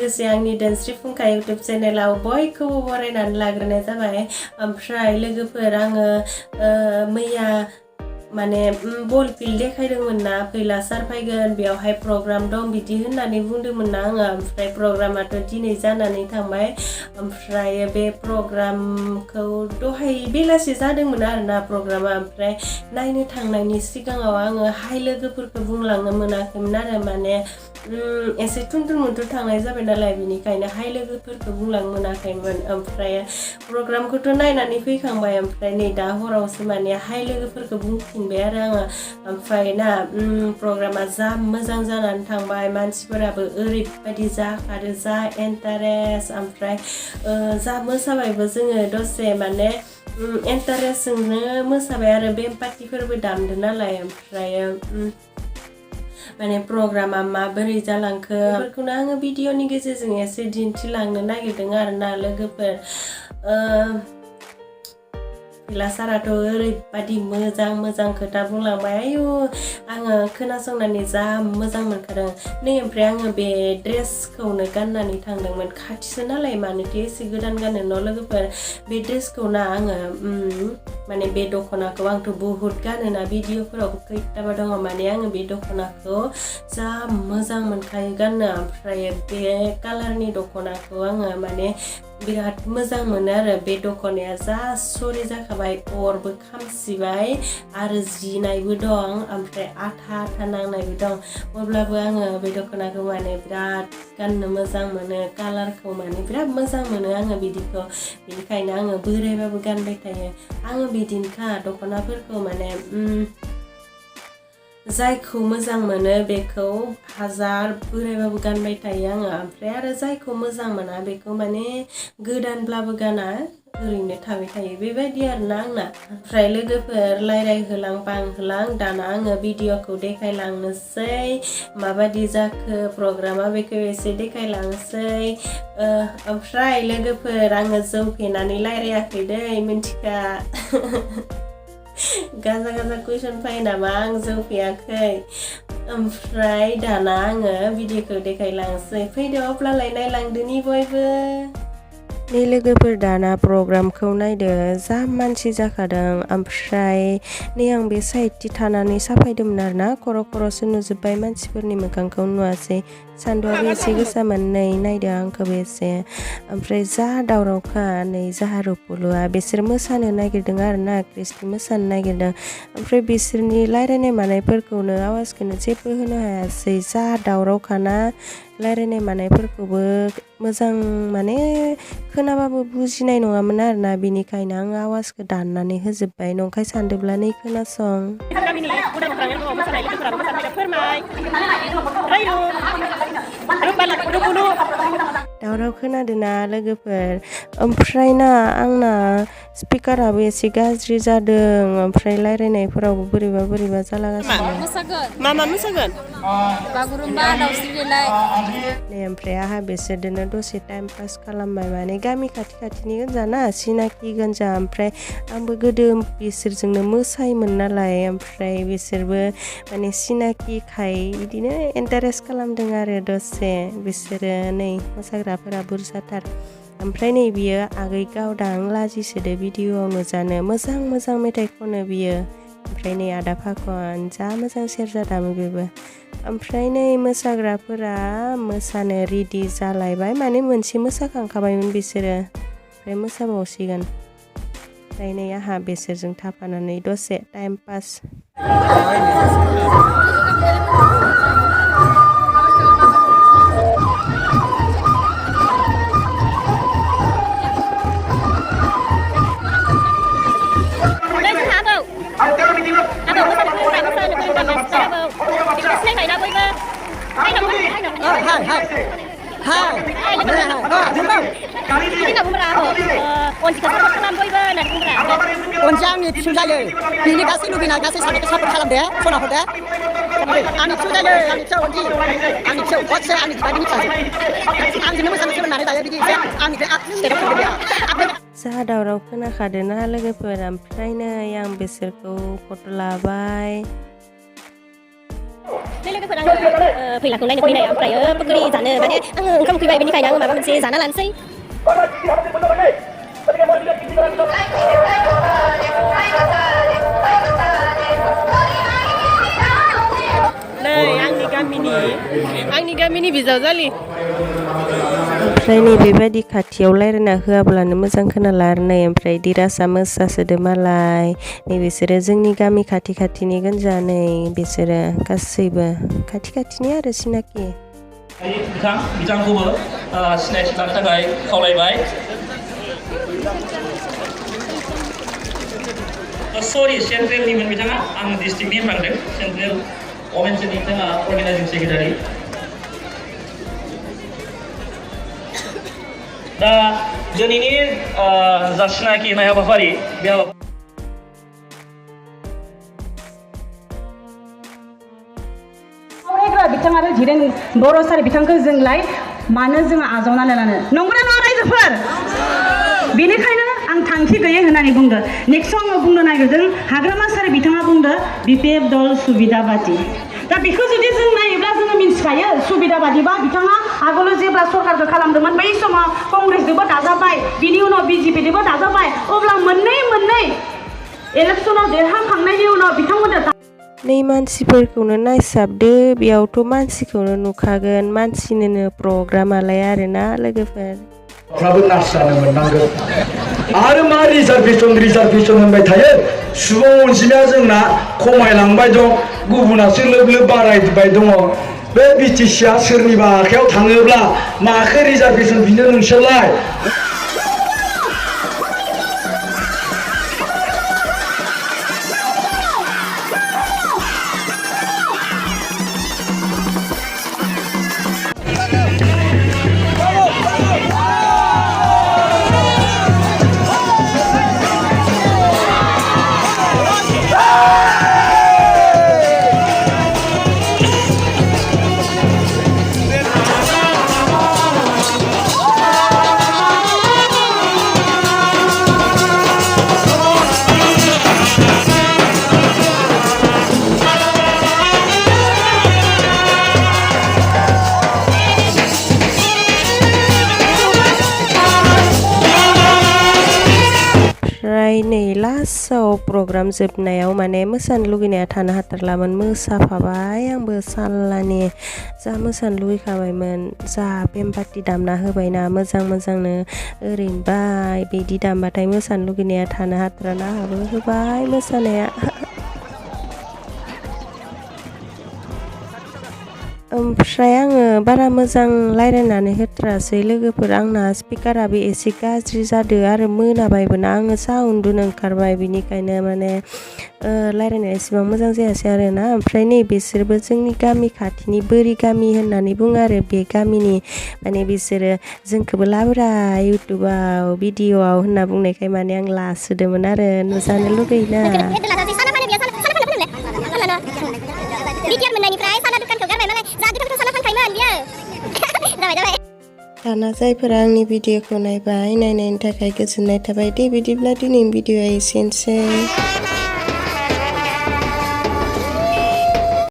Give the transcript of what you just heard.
लोगोसे आंनि दोनस्रि फुंखा इउटुब चेनेलाव बयखौबो बरायनानै लाग्रोनाय जाबाय। ओमफ्राय लोगोफोर आङो मैया माने बल फिल्ड देखायदोंमोन ना फैला सार फैगोन बेयावहाय प्रग्राम दं बिदि होननानै बुंदोंमोन ना आङो। ओमफ्राय प्रग्रामाथ' दिनै जानानै थांबाय। ओमफ्राय बे प्रग्रामखौ दहाय बेलासि जादोंमोन आरोना प्रग्रामा। ओमफ्राय नायनो थांनायनि सिगाङाव आङो हाय लोगोफोरखौ बुंलांनो मोनाखैमोन आरो माने एसे थुनथुन मुनथुन थांनाय जाबाय नालाय बिनिखायनो हाय लोगोफोरखौ बुंलांनो मोनाखैमोन। ओमफ्राय प्रग्रामखौथ' नायनानै फैखांबाय। ओमफ्राय नै दा हरावसो माने हाय लोगोफोरखौ बुंफिनबाय आरो आङो। ओमफ्राय ना प्रग्रामा जा मोजां जानानै थांबाय, मानसिफोराबो ओरैबायदि जाखादो जा इन्टारेस्ट। ओमफ्राय जा मोसाबायबो जोङो दसे माने इन्टारेस्टजोंनो मोसाबाय आरो बेम पार्टिफोरबो दामदो नालाय। ओमफ्राय माने प्रग्रामा माबोरै जालांखो बेफोरखौनो आङो भिडिअनि गेजेरजों एसे दिन्थिलांनो नागिरदों आरोना लोगोफोर। फैला साराथ' ओरैबायदि मोजां मोजां खोथा बुंलांबाय, आयु आङो खोनासंनानै जा मोजां मोनखादों। नै ओमफ्राय आङो बे ड्रेसखौनो गाननानै थांदोंमोन, खाथिसो नालाय मानोथो एसे गोदान गानो न' लोगोफोर। बे ड्रेसखौ ना आङो माने बे दख'नाखौ आंथ' बुहुत गानोना भिडिअफोरावबो खैथाबा दङ। माने आङो बे दख'नाखौ जा मोजां मोनखायो गाननो। ओमफ्राय बे कालारनि दख'नाखौ आङो माने बिराद मोजां मोनो आरो। बे दख'नाया जा सरि जाखाबाय, अरबो खामसिबाय आरो जिनायबो दं, ओमफ्राय आथा आथा नांनायबो दं। अब्लाबो आङो बे दख'नाखौ माने बिराद गाननो मोजां मोनो, कालारखौ माने बिराद मोजां मोनो आङो बिदिखौ। बेनिखायनो आङो बोरायबाबो गानबाय थायो। आङो बिदिनोखा दख'नाफोरखौ माने जायखौ मोजां मोनो बेखौ हाजार बोरायबाबो गानबाय थायो आङो। ओमफ्राय आरो जायखौ मोजां मोना बेखौ माने गोदानब्लाबो गाना, ओरैनो थाबाय थायो बेबायदि आरोना आंना। ओमफ्राय लोगोफोर रायज्लायहोलां बांहोलां दाना आङो भिडिअखौ देखायलांनोसै माबायदि जाखो प्रग्रामा बेखौ एसे देखायलांनोसै। ओमफ्राय लोगोफोर आङो जौ फेनानै रायज्लायाखै दै मिन्थिखा। गाजा गाजा कुइसन फायो नामा आं जौ फेयाखै। ओमफ्राय दाना आङो भिडिअखौ देखायलांसै, फैदो अब्लालाय नायलांदोनि बयबो। नै लोगोफोर दाना प्रग्रामखौ नायदो जा मानसि जाखादों। ओमफ्राय नै आं बे साइडथि थानानै साफायदोंमोन आरोना, खर' खर'सो नुजोब्बाय मानसिफोरनि मोखांखौ नुवासै। सान्दुआबो एसे गोसामोन, नै नायदो आंखौबो एसे। ओमफ्राय जा दावरावखा नै जाहा रुपुलुआ बिसोर मोसानो नागिरदों आरोना, क्रिस्टि मोसानो नागिरदों। ओमफ्राय बिसोरनि रायज्लायनाय मानायफोरखौनो आवाजखौनो जेबो होनो हायासै, जा दावरावखाना। रायज्लायनाय मानायफोरखौबो मोजां माने खोनाबाबो बुजिनाय नङामोन आरोना, बिनिखायनो आं आवाजखौ दाननानै होजोब्बाय। नंखाय सानदोंब्ला नै खोनासं। दावराव खोनादोंना लोगोफोर। ओमफ्राय ना आंना स्पिकाराबो एसे गाज्रि जादों, ओमफ्राय रायज्लायनायफोरावबो बोरैबा बोरैबा जालागासिनो। मा मा मोसागोन? बागुरुम्बा, दाउस्रि देलाय। नै ओमफ्राय आंहा बिसोरजोंनो दसे टाइम पास खालामबाय, माने गामि खाथि खाथिनि गोनजाना सिनाखि गोनजा। ओमफ्राय आंबो गोदो बिसोरजोंनो मोसायोमोन नालाय, ओमफ्राय बिसोरबो माने सिनाकिखाय बिदिनो इन्टारेस्ट खालामदों आरो दसे। बिसोरो नै मोसाग्राफोरा बुरजाथार। ओमफ्राय नै बियो आगै गावदां लाजिसोदो भिडिअआव नुजानो, मोजां मोजां मेथाइ खनो बियो। ओमफ्राय नै आदा फाखन जा मोजां सेरजा दामो बेबो। ओमफ्राय नै मोसाग्राफोरा मोसानो रेडि जालायबाय, माने मोनसे मोसाखांखाबायमोन बिसोरो, ओमफ्राय मोसाबावसिगोन। ओमफ्राय नै आंहा बिसोरजों थाफानानै दसे टाइम पास। अनजिया आंनि फिसौ जायो, बिनि गासै लुबैनाय गासै साननायखौ सापर्ट खालामदो, सना हरदो। आंनि फिसौ जायो, आंनि फिसौ अनजि, आंनि फिसौ हरसे आंनि बिबायदिनि फिसाजो। आंजोंनो मोसानो सोलोंनानै दायो बिदि एसे आंनि बे स्टेटआव फैदो। जा दावराव खोनाखादोंना लोगोफोर। ओमफ्राय नै आं बिसोरखौ फट' लाबाय। लोगोफोर आङो फैलाखौ नायनो फैनाय ओमफ्राय पकरि जानो माने आङो ओंखाम उखैबाय बेनिखायनो आङो माबा मोनसे जाना लानोसै नै आंनि गामिनि बिजावजालि ओमफ्राय नैबेबायदि खाथियाव रायलायना होआब्लानो मोजां खोनाला आरो नै ओमफ्राय दिरासा मोसासोदो मालाय नै बिसोरो जोंनि गामि खाथि खाथिनि गोनजा नै बिसोरो गासैबो खाथि खाथिनि आरो सिनाखि बिथांखौबो सिनायथि लानो थाखाय खावलायबाय सरि सेन्ट्रेलनिमोन बिथाङा आं डिस्ट्रिक्टनि थांदों सेन्ट्रेल वमेन्सनि बिथाङा अर्गानाइजिं सेक्रेटारि दा दिनैनि जा सिनाखि होनाय हाबाफारि बे बिथां आरो धीरेन बर' सार बिथांखौ जोंलाय मानो जोङो आजावनानै लानो नंगौना नङा रायजोफोर बेनिखायनो आं थांखि गैयै होननानै बुंदों नेक्स्टआव आङो बुंनो नागिरदों हाग्रामा सार बिथाङा बुंदों बिपिएफ दल सुबिदाबादि दा बेखौ जुदि जों नायोब्ला जोङो मिन्थिखायो सुबिदाबादिबा बिथाङा आगोलाव जेब्ला सरकारखौ खालामदोंमोन बै समाव कंग्रेसजोंबो दाजाबाय बिनि उनाव बिजेपिजोंबो दाजाबाय अब्ला मोननै इलेक्सनाव देरहाखांनायनि उनाव बिथांमोना नै मानसिफोरखौनो नायसाबदो बेयावथ' मानसिखौनो नुखागोन मानसिनोनो प्रग्रामालाय आरोना लोगोफोर फ्राबो नार्स जानो मोननांगोन आरो मा रिजार्भेसन होनबाय थायो सुबुं अनजिमाया जोंना खमायलांबाय दं गुबुनासो लोब बारायबाय दङ बे बिटिसिआ सोरनिबा आखायाव थाङोब्ला माखौ रिजार्भेसन बिनो नोंसोरलाय नै लास्टआव प्रग्राम जोबनायाव माने मोसानो लुगैनाया थानो हाथारलामोन मोसाफाबाय आंबो साल्लानि जा मोसानो लुगैखाबायमोन जा बेमपार्टि दामना होबायना मोजांनो ओरैनोबाय बिदि दामबाथाय मोसानो लुगैनाया थानो हाथाराना आंहाबो होबाय मोसानाया ओमफ्राय आङो बारा मोजां रायलायनानै होथ्रासै लोगोफोर आंना स्पिकाराबो एसे गाज्रि जादों आरो मोनाबायबोना आङो साहा उन्दुनो ओंखारबाय बिनिखायनो माने रायलायनाया एसेबां मोजां जायासै आरोना ओमफ्राय नै बिसोरबो जोंनि गामि खाथिनि बोरि गामि होननानै बुङो आरो बे गामिनि माने बिसोरो जोंखौबो लाब्रा इउटुबाव भिडिअआव होनना बुंनायखाय माने आं लासोदोंमोन आरो नुजानो लुगैयोना दाना जायफोरा आंनि भिडिअखौ नायबाय नायनायनि थाखाय गोजोननाय थाबाय दे बिदिब्ला दिनैनि भिडिअआ एसेनोसै